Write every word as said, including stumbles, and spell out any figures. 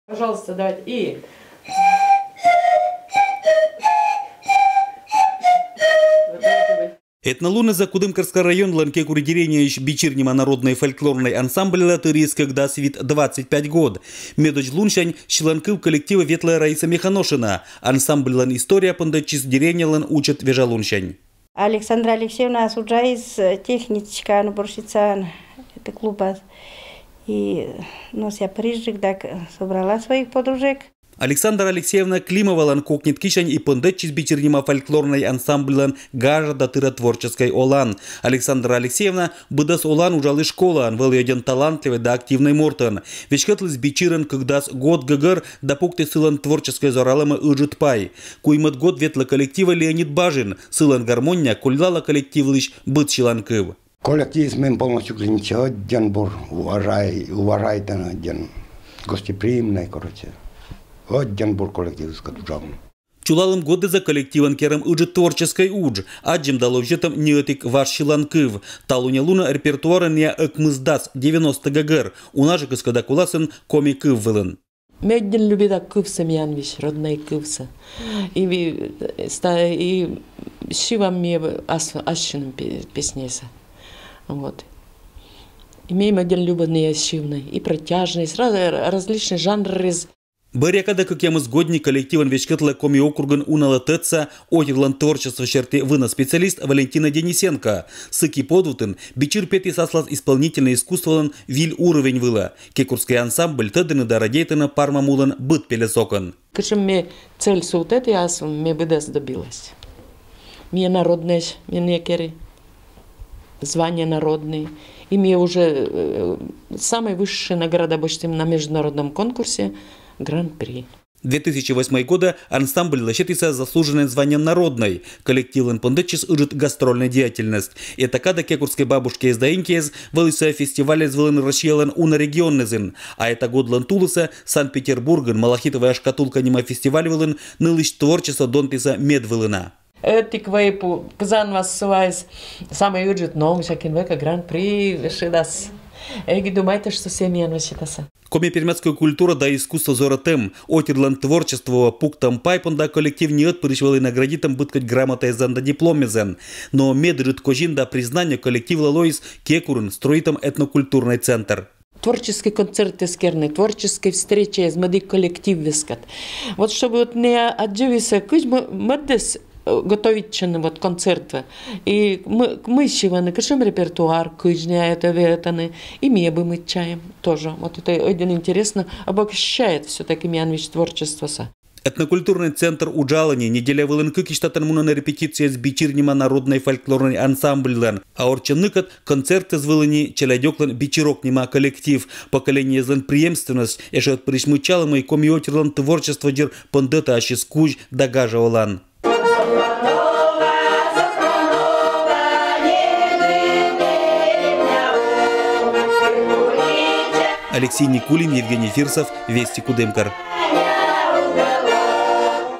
Пожалуйста, давайте. И... Этнолунӧзӧ Кудымкарскӧй районлӧн Кекур деревняысь «Бичир» нима народнӧй фольклорнӧй ансамбльлы тырис кӧкдас вит, двадцать пять год. Медодз лунсянь сьыланкыв коллективӧ ветлӧ Раиса Мехоношина. Ансамбльлӧн история пӧндӧдчис деревнялӧн учӧт вежалунсянь. Александра Алексеевна уджаліс, э, техничкаӧн, уборщицаӧн, это, клубас. И, ну, сія прижик, так, э, собрала своих подружек. Александра Алексеевна Климовалӧн кокньыд кисянь и пӧндӧдчис «Бичир» нима фольклорнӧй ансамбльлӧн гажа да тыра творческӧй олан. Александра Алексеевна быдӧс олаӧн уджаліс школаын, вӧлі ӧдйӧн талантливӧй да активнӧй мортӧн. Веськӧдліс «Бичирӧн» кӧкдас год гӧгӧр да пуктіс сылӧн творческӧй зоралӧмӧ ыджыд пай. Куимӧд год ветлӧ коллективӧ Леонид Бажин. Сылӧн гармония кольлалӧ коллективлысь быд сьыланкыв. Коллективыс меным полностью клинча, ӧдйӧн бур, уважай-, уважайтӧны ӧдйӧн, гостеприимнӧй, короче. Ӧдйӧн бур коллективыскӧд уджавны. Чулалӧм годъясӧ коллективӧн керӧм ыджыд творческӧй удж, аддзӧм да ловзьӧдӧм неӧтик важ сьыланкыв. Талунъя лунӧ репертуарын ӧкмысдас, девяносто гӧгӧр, унажыкыс кӧ да коласын, коми кыв вылын. Ме ӧдйӧн любита кывсӧ миян весь, роднӧй кывсӧ. И, ви-, ста-, и сьывам ми ас-, ассьыным пе-, песнясӧ. Вот. И ме ӧдйӧн любита сьывны и протяжнӧй, сразу различнӧй жанрыс. Бӧръя кадӧ кӧкъямыс годні коллективӧн веськӧдлӧ Коми округын уналӧ тӧдса, отирлӧн творчество серти вына специалист Валентина Денисенко. Сыкӧд подводын «Бичир» петіс аслас исполнительнӧй искусстволӧн выль уровень вылӧ. Кекурскӧй ансамбль тӧдӧны да радейтӧны Парма мулӧн быд пельӧсокӧн. Кутшӧм ме цель сувтӧдіс, ме быдӧс добилась. Ме народнӧйӧсь, ме некери. Звание народный. И ме уже, э, самая высшая награда босьтім на международном конкурсе, гран-при. Две тысячи восьмӧй годӧ ансамбльлы сетісӧ заслуженнӧй звание народнӧй. Коллективлӧн пӧндӧдчис ыджыд гастрольнӧй деятельность. Этакадӧ «Кекурскӧй бабушкиӧс да инкиӧс» вӧліс фестивальяс вылын Россиялӧн уна регионъясын. А эта годлӧн тулысӧ Санкт-Петербургын «Малахитовая шкатулка» нима фестиваль вылын нылысь творчество донтісӧ медвылына. Ӧтик вӧй пу-, пызан вас сылаыс самый ыджыд ном, сякӧн вӧй кӧ гран-при шедас. Эг и думайтӧ, что сія миян вӧсетасӧ. Коми-пермяцкӧй культура да искусство зорӧтӧм, отирлӧн творчествоӧ пуктӧм пай понда коллектив ни ӧтпырысь вӧлі наградитӧм быдкодь грамотаясӧн да дипломъясӧн. Но медыджыд козин да признание коллективлы лоис Кекурын стрӧитӧм этнокультурнӧй центр. Творческӧй концертъяс керны, творческӧй встречаяс мӧдік коллективъяскӧд. Вот чтобы вот не аддзывліс, кыдз мӧ-, мӧдыс, э, готовитчӧны вот концертӧ. И мы, мый сьывны, кутшӧм репертуар, кыдз найӧ это ветлӧны, и ми бы мыччаем тоже. Вот это очень интересно, обогащает всё-таки миян весь творчествосӧ. Этнокультурнӧй центр уджалӧ ни, неделя вылын кыкысь татӧн мунӧны репетицияс «Бичир» нима народнӧй фольклорнӧй ансамбльлӧн. А орччӧн ныкӧд концертъяс вылын ни челядьӧклӧн «Бичирок» нима коллектив. Поколениеяслӧн преемственность эшӧ ӧтпырысь мыччалӧ, мый коми отирлӧн творчество дерт пӧндӧтӧ ассьыс кузь да гажа олан. Алексей Никулин, Евгений Фирсов, «Вести Кудымкар».